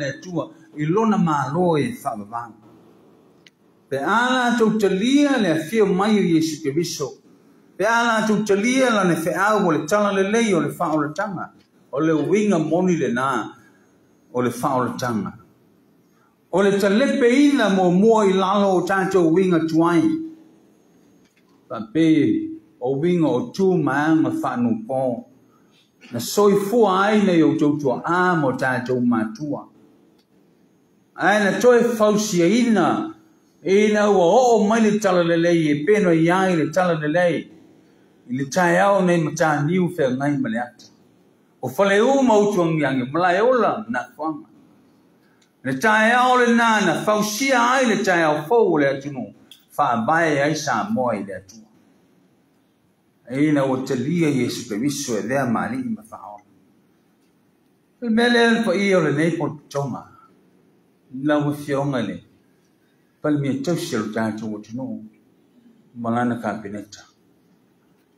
Le Atua i Lona Malo e faavavau. Pe a latou talia le afio mai o Iesu Keriso, pe a latou talia Lana feau o le talalelei o le faaolataga, o le uiga moni lena o le faaolataga. O le talepeina muamua i lalo o tatou uiga tuai, faapei o uiga o tu ma aga faanupō, na soifua ai nai outou tua'a ma o tatou matua, ae na toe fausiaina ina ua oo mai le talalelei e pei ona i ai le talalelei i le taeao nei Mataniu Feagai ma le Ata, o Faleu ma Utuagiagi, o Malaeola ma Nafoaga. Le taeao lena na fausia ai le taeao fou o le atunuu, faavae ai Samoa i le Atua. Ina ua talia Iesu Keriso e avea ma Alii ma Faaola. O le mea lea le paia o lenei potopotoga, lau Afioga i le Palemia tausi o le tatou atunuu ma lana Kapeneta.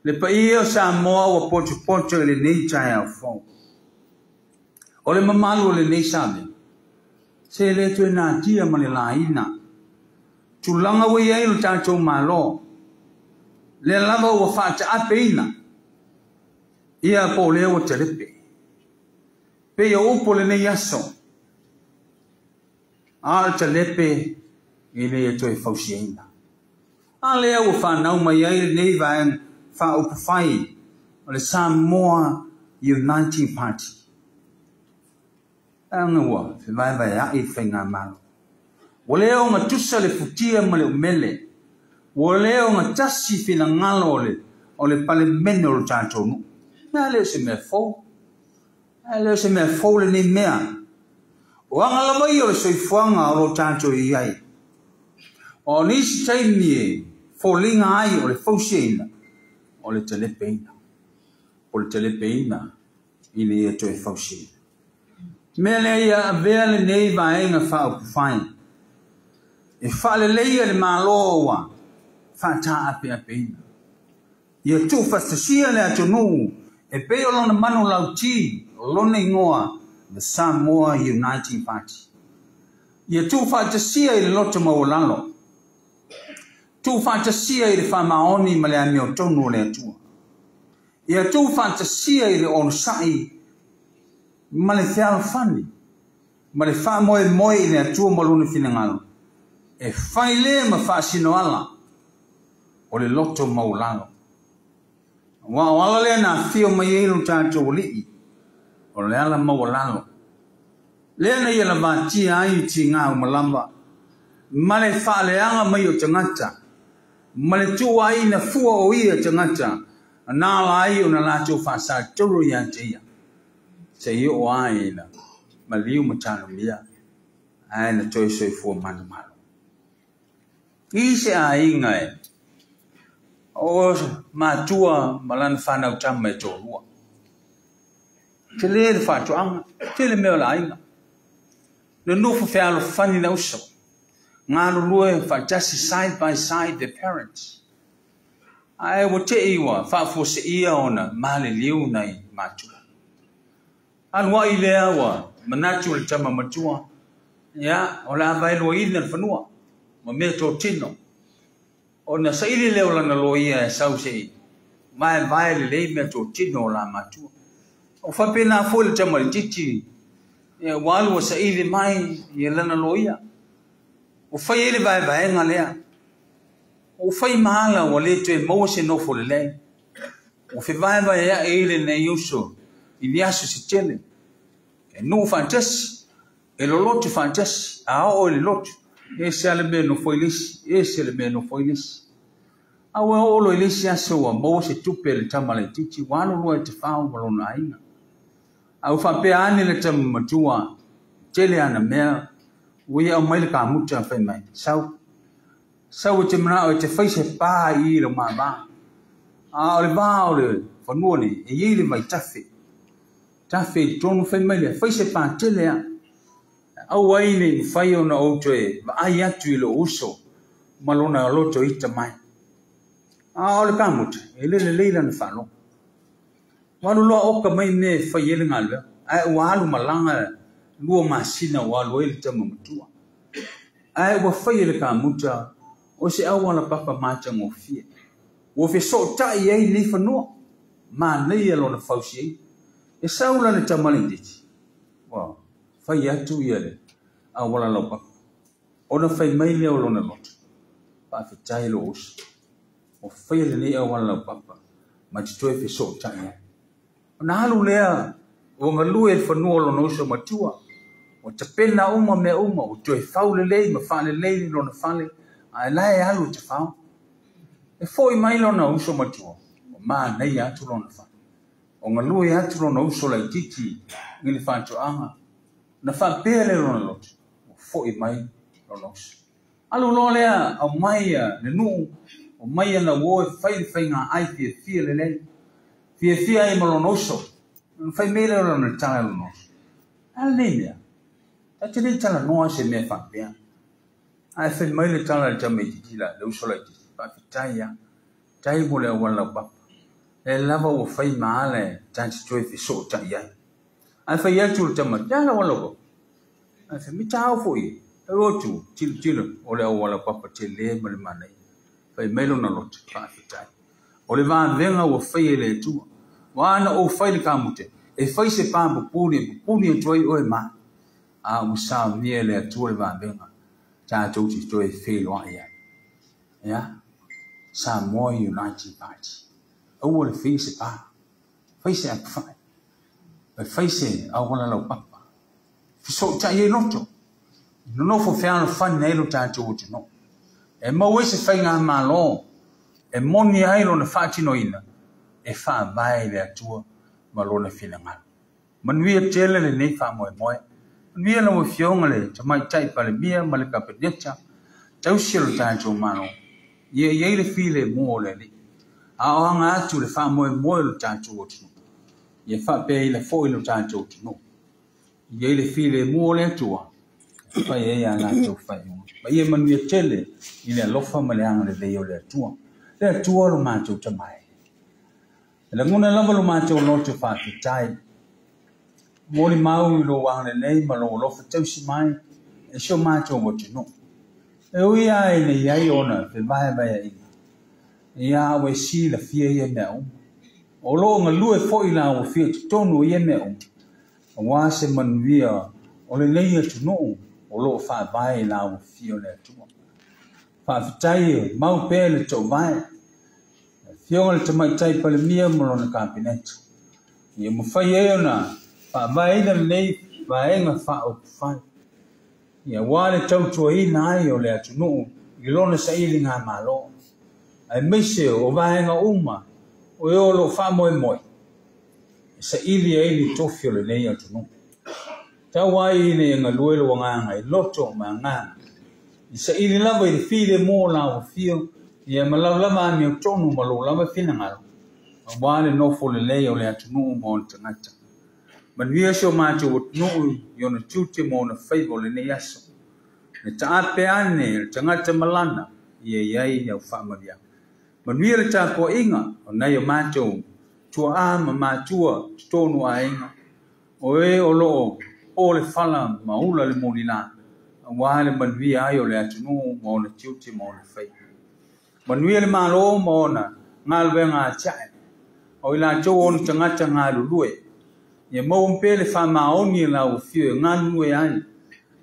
Le paia o Samoa ua potopoto i lenei taeao fou. O le mamalu o lenei Savega, se le toe natia ma le laina tulaga ua i ai lo tatou Malo, lea lava ua faataapeina ia po o lea ua talepe. Pei o upu o lenei aso, a o le talepe e le toe fausiaina. A lea ua fanau mai ai lenei Vaega Faaupufai o le Samoa Uniting Party. Leaga ua fevaevaea'i le faigamalo. Ua le ogatusa le futia ma le umele. Ua le ogatasi finagalo o le o le Palemene o lo tatou nuu. Mea le o se mea fou. E le o se mea fou lenei mea. O aga lava ia o le soifuaga o lo tatou i ai. O nisi taimi e foliga ai o le fausiaina, o le talepeina. O le talepeina ina ia toe fausiaina. Mea lea ia avea lenei Vaega Faaupufai e faaleleia le Malo ua faataapeapeina. Ia tuufaatasia le atunuu e pei o lona manulauti, o lona igoa, The Samoa Uniting Party. Ia tuufaatasia i le loto maualalo, tuufaatasia i le faamaoni ma le amiotonu o le Atua. Ia tuufaatasia i le onosai ma le fealofani ma le faamoemoe i le Atua ma Lona finagalo, e fai lea ma faasinoala o le loto maualalo. Aua o ala lea na afio mai ai lo tatou Alii, o le ala maualalo. Lea na ia lavatia ai i tiga uma lava, ma le faaleaga mai o tagata, ma le tuuaiina fua o ia tagata, na ala ai ona latou faasatolo ia te ia, seia oo ai ina maliu ma talomia, ae na toe soifua manumalo. I se aiga e o matua ma lana fanau tama e toalua. Tele le faatoaga, tele mea o le aiga. Nonofo fealofani na uso, galulue faatasi side by side their parents. Ae ua te i ua faafuaseia ona maliliu nai matua. Alu ai lea ua manatu le tama matua, ia, o le a vaeluaina le fanua ma mea totino. Ona saili lea o lana loia e sau se i vaevae lelei mea totino o la matua. O faapena foi le tama itiiti, ia, ua alu ua saili mai ia lana loia. Ua fai ai le vaevaega lea. Ua fai ma ala ua le toe maua se nofo lelei. Ua fevaevaea'i ai lenei uso i ni aso se tele. E nuu faatasi, e loloto faatasi, a oo i le lotu, ese lava le mea e nofo ai le isi, ese le mea e nofo ai le isi. A ua oo loa i le isi aso ua maua se tupe a le tama laitiiti, ua alu loa e tafao ma lona aiga. A ua faapea ane le tama matua, tele ana mea, ua ia aumai le kamuta fai mai, sau. Sau e te manao e te fai se pa i i lou mava. A o le va o le fanua nei, e i ai le vaitafe. Tafe i totonu fai mai lea, fai se pa tele a. Aua ai ne i mafai ona ou toe vaai atu i lou uso ma lona loto ita mai. A o le kamuta, e le lelei lana faalogo. Ua alu loa oka mai mea e fai ai le galuega, ae ua alu malaga 2 masina ua alu ai le tama matua. Ae ua faia e le kamuta o se auala papa matagofie. Ua fesootai ai nei fanua. Manaia lona fausiaina. E sau la le tama laitiiti. Ua fai atu ia le auala laupapa. Ona fai mai lea o lona loto. Faafetai lou uso. Ua faia lenei auala laupapa ma te toe fesootai ai. Ona alu lea ua galue i le fanua o lona uso matua. Ua tapena uma mea uma, ua toe fau lelei ma faalelei lona fale, ae la e alu i tafao. E foi mai lona uso matua, ua manaia atu lona fale. Ua galue atu lona uso laitiiti i le faatoaga. Na faapea lea i lona loto, ua foi mai lona uso. Alu loa lea aumai le nuu, aumai ana uo e fai le faiga ai fiafia lelei. Fiafia ai ma lona uso. Na fai mai lea o lona tala i lona uso. A lenei mea, ta te le talanoa se mea faapea. Ae fai mai le tala i le tamaitiiti la, le uso laitiiti. Faafetai lava. Tai mo le auala laupapa. E lava ua fai ma ala e ta te toe fesootai ai. Ae fai atu le tama, ia le auala laupapa. Ae fai mai ta au foi. E o atu, tilotilo, o le auala laupapa tele ma le manaia. Fai mai lona loto, faafetai. O le vavega ua faia e le Atua. Ua ana ou fai le kamute, e fai se pa pupuni, e pupuni atu ai oe ma. A ua saunia e le Atua le vavega, tatou te toe feiloai ai. Ia, Samoa United Party. Aua le faia se pa. Fai se apefai. E fai se auala laupapa. Fesootai ai loto. Nonofo fealofani ai lo tatou atunuu. E maua ai se faigamalo e moni ai lona faatinoina e faavae i le Atua ma lona finagalo. Manuia tele lenei faamoemoe. Manuia lau Afioga le Tamaitai Palemia ma le Kapeneta tausi o le tatou Malo. Ia i ai le filemu o le Alii. A o aga atu le faamoemoe o le tatou atunuu. Ia faapeaina foi lo tatou atunuu. Ia i ai le filemu o le Atua e fai ai a latou faaiuga. Ma ia manuia tele i le alofa ma le agalelei o le Atua. Le Atua lo matou Tama e. E lagona lava lo matou loto faafetai. Molimau i lou agalelei ma lou alofa tausi mai e si o matou atunuu. E ui lava ina i ai ona fevaevaeaiga. Ia ua e silafia ia mea uma. O lo o galue foi la ua fia i totonu o ia mea uma. Aua se manuia o lenei atunuu o lo o faavae i la ua fia o le Atua. Faafetai e mau pea le toovae. Afioga le Tamaitai Palemia ma lona Kapeneta. Ia mafai ai ona faavaeina lenei vaega faaupufai. Ia aua le tautuaina ai o le atunuu i lona sailigamalo. Aemaise o vaega uma o e o lo o faamoemoe e saili ai le tofi o lenei atunuu. Tau ai ina ia galue lou agaga i loto ma agaga. I saili lava i le filemu o lau afio, ia ma lau lava amiotonu ma lou lava finagalo, aua le nofo lelei o le atunuu ma ona tagata. Manuia si o matou atunuu i ona tiute ma ona faiva o lenei aso. Le taape ane le tagata malana ia i ai au faamanuiaga. Manuia le tapuaiga o nai o matou tuaa ma matua totonu aiga. O e o lo o po le fala ma ula le mulila, aua le manuia ai o le atunuu ma ona tiute ma ona faiva. Manuia le Malo ma ona galuega atiae. O i latou ona tagata galulue. Ia maua pea le faamaoni e lau afio e galulue ai.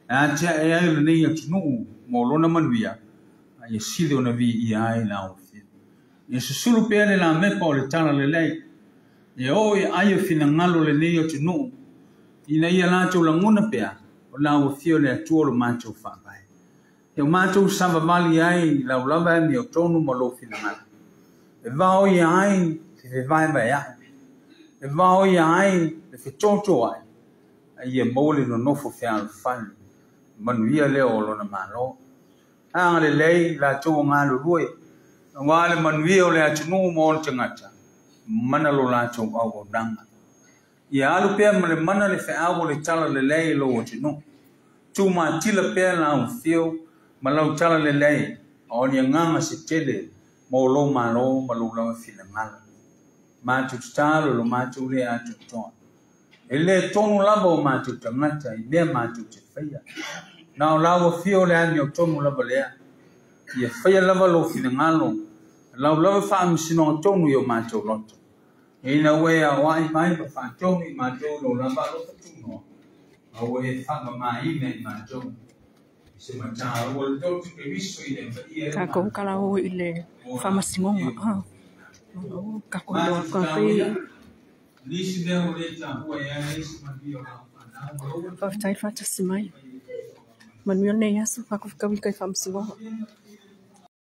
E atiae ai lenei atunuu mo lona manuia. A ia sili ona viia ai lau afio. Ia susulu pea le lamepa o le talalelei. Ia oo i ai o finagalo lenei atunuu. Ina ia latou lagona pea o lau afio le Atua o lo matou faavae. Ia matou savavali ai i lau lava amiotonu ma lou finagalo. E vaoia ai le fevaevaeai. E vaoia ai le fetotoai. A ia maua le nonofo fealofani. Manuia lea o lona Malo. Agalelei latou o galulue. Aua le manuia o le atunuu ma ona tagata. Mana lo latou auaunaga. Ia alu pea ma le mana le feau o le talalelei i lou atunuu. Tumatila pea lau afio ma lau talalelei. A o ni agaga se tele mo lou Malo ma lou lava finagalo. Matou tatalo lo matou le atoatoa. E le tonu lava o matou tagata i mea matou te faia. Na o lau afio le amiotonu lava lea. Ia faia lava lou finagalo, lau lava faamasinoga tonu i o matou loto. Ina ua e aoai mai ma faatonu i matou lou lava alofa tunoa, a ua e faamamaina i matou. Se mataua le toto Keriso i le faia e Tatou tala o i le faamasinoga. Ah. Tatou iloa atu ai. Nisi mea ua le tahua e ai se manuia o lau fanau, ma lou Faafetai le faatasi mai. Manuia lenei aso, tatou fetaui i tai faamasinoga.